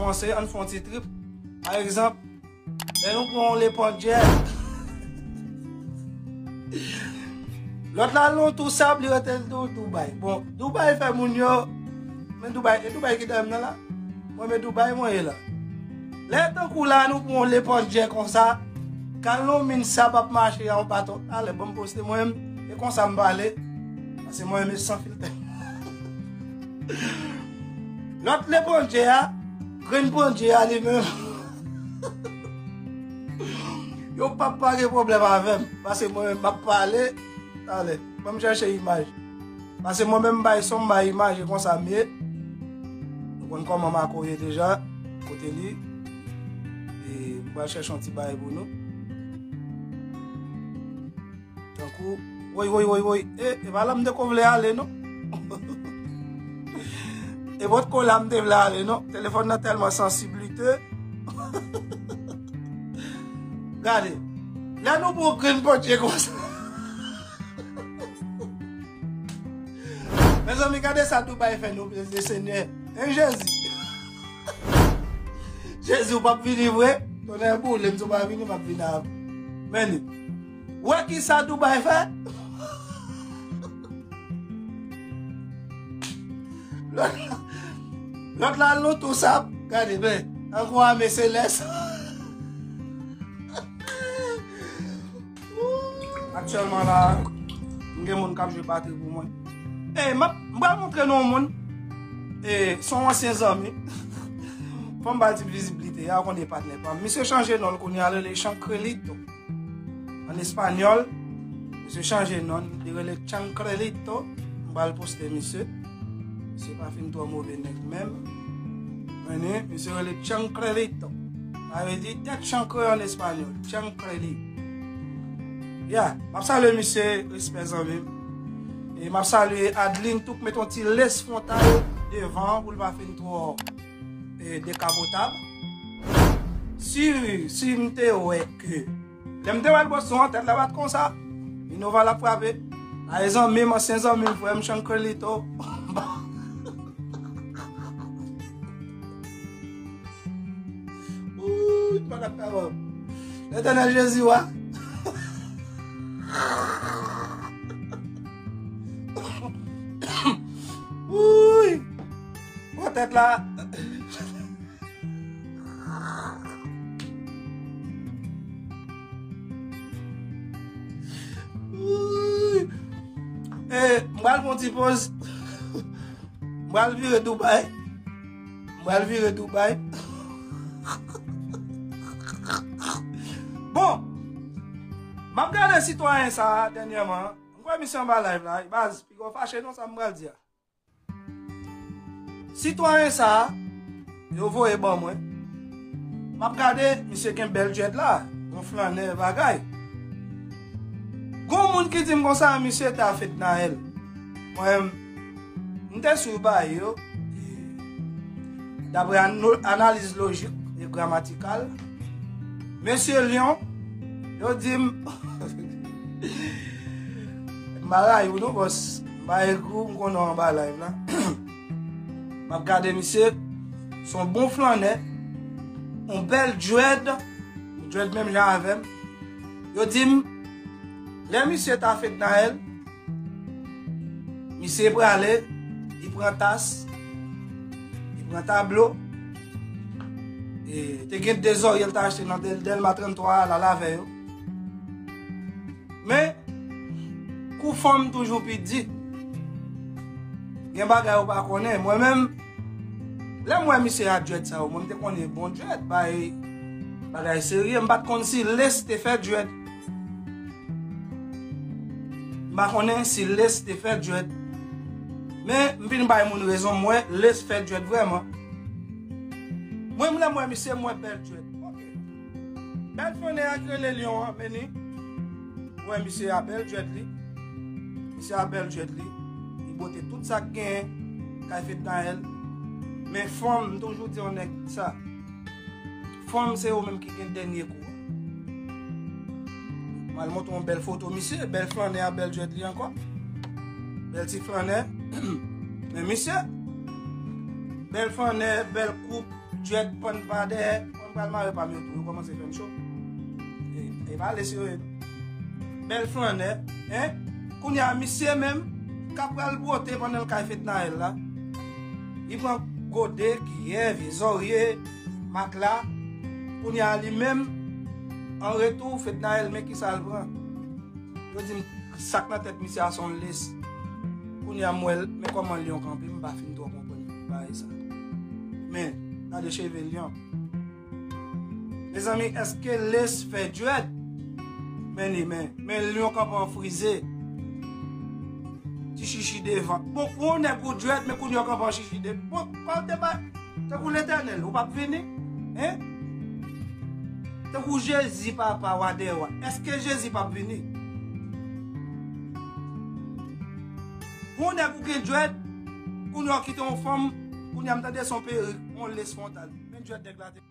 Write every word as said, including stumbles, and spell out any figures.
kòmanse, ann fè yon ti trip. Pa egzanp, lè nou pran yon Lepandjè, lòt la al nan yon tou sab, li rete l tou Dubai. Bon, Dubai fè moun yo, men Dubai, e Dubai ki dèyè m nan la? Mwen, men Dubai mwen ye la. Lè tankou la, nou pran yon Lepandjè konsa, k al nan yon min sab ap mache a yon baton. Talè, ban m poste mwen menm, e konsa m pale. Paske mwen menm san filtè. Lòt Lepandjè a, grenn pandjè a li menm, yo p ap pa gen pwoblèm avè m. Paske mwen menm m ap pale. Talè, ban m chèche imaj. Paske mwen menm m bay son, m bay imaj, e konsa m ye. Nou konn kòman Mako ye deja, kote li. E m pral chèche yon ti bagay pou nou. Tankou, woy, woy, woy, woy. E, e pa la m te ko vle ale, non. E potko la m te vle ale, non. Telefòn nan tèlman sansib, li te. Gade. Lè nou pran grenn pandjè konsa. Mezanmi, gade sa Dubai fè nou, Senyè. En Jezi. Jezi, ou p ap vini vre? Tonnè boule m, si w pa vini, m ap vini avè w. Men li. Ou wè ki sa Dubai fè? Lòt, lòt la al nan tou sab. Gade, men, tankou ame selès. Aktyèlman la, m gen moun k ap jwe batri pou mwen. E, m ap, m pral montre nou yon moun. E, se yon ansyen zanmi. Fò m ba l ti viziblite, ya konnen patnè pa m. Misye chanje non l kounye a, l rele Chancrelito. An espanyòl, misye chanje non l, li rele Chancrelito. M pral poste misye. Misye pa fin twò move nèg menm. Men li, misye rele Chancrelito. Sa vle di tèt chankre an espanyòl. Chancrelito. Ya, m ap salye misye, respè zanmi m. E m ap salye Adeline tou, k met yon ti les fwontal devan pou l pa fin twò, e, dekapotab. Si, si m te wè ke Lè m te wè l Boston an, tèt la bat konsa. Innova l ap frape. Ay zanmi m, ansyen zanmi m, frè m, Chancrelito. Ooh, pa t ap kapab. Letènèl Jezi wa. Ooh. Pran tèt la. Ooh. E, m pral fè yon ti poz. M pral vire Dubai. M pral vire Dubai. Bon, m ap gade sitwayen sa a dènyèman. M kwè misye anba live la. Baz, piga w fache non, sa m pral di a. Sitwayen sa a, yo voye ban mwen. M ap gade, misye gen bèl djèd la, yon flannè bagay. Gon moun ki di m konsa, misye ta Fednaelle. Mwen, m te swiv bagay yo, e, daprè ano-, analiz lojik e gramatikal, mesye Lyon, yo di m, m pa rayi w non, bòs. M pa egri w, m konnen w anba live la. M ap gade misye, se yon bon flannè, yon bèl dread, dread menm jan avè m. Yo di m, lè misye ta Fednaelle, misye prale, li pran tas, li pran tablo, e te gen de zòrye l ta achte nan Del-, Dèlma tranntwa a, l al avè yo. Men, kou fanm toujou pi di. Gen bagay ou pa konnen. Mwen menm, lè m wè misye a dread sa yo, mwen m te konnen bon dread, bay bagay serye. M pa t konn si Lace te fè dread. M pa konnen si Lace te fè dread. Men, m vin bay moun rezon, m wè Lace fè dread vrèman. Mwen, m lè m wè misye, m wè bèl dread. Ok. Bèl flannè a ki rele Lyon an, men ni. Ou wè misye a bèl dread li. Misye a bèl dread li. Li bote tout sa k genyen kay Fednaelle. Men fanm, m toujou di yon nèg sa. Fanm se yo menm ki gen dènye kou a. M al montre yon bèl foto misye, bèl flannè a, bèl dread li ankò. Bèl ti flannè. Men misye, bèl flannè, bèl koup. Djwèt pann pa dèyè, mwen pral mare pa m yo tou, yo kòmanse fè m cho. E, e pa lès yo ye. Bèl flannè, en? Kounye a, misye menm, k ap pral bwote pandan l kay Fednaelle la. Li pran gode, kiyè, vye zòrye, matla. Kounye a, li menm, an retou, Fednaelle, men kisa l pran. Yo di m, sa k nan tèt misye a se yon lès. Kounye a, m wè l, men kòman lyon kanpe, m pa fin twò konprann bagay sa. Men, gade cheve lyon. Mezanmi, èske lès fè djwèt? Men li, men, men lyon kanpe an frize. Ti chichi devan. Bon, pou yon nèg ou djwèt, men kounye a w kanpe an chichi devan. Bon, pa te ba, tankou Letènèl, ou p ap vini? En? Tankou Jezi, papa, wa dè wa. Èske Jezi p ap vini? Pou yon nèg ou gen djwèt, kounye a w kite yon fanm, kounye a m tande se yon perik, yon lès fwontal. Men djwèt nèg la te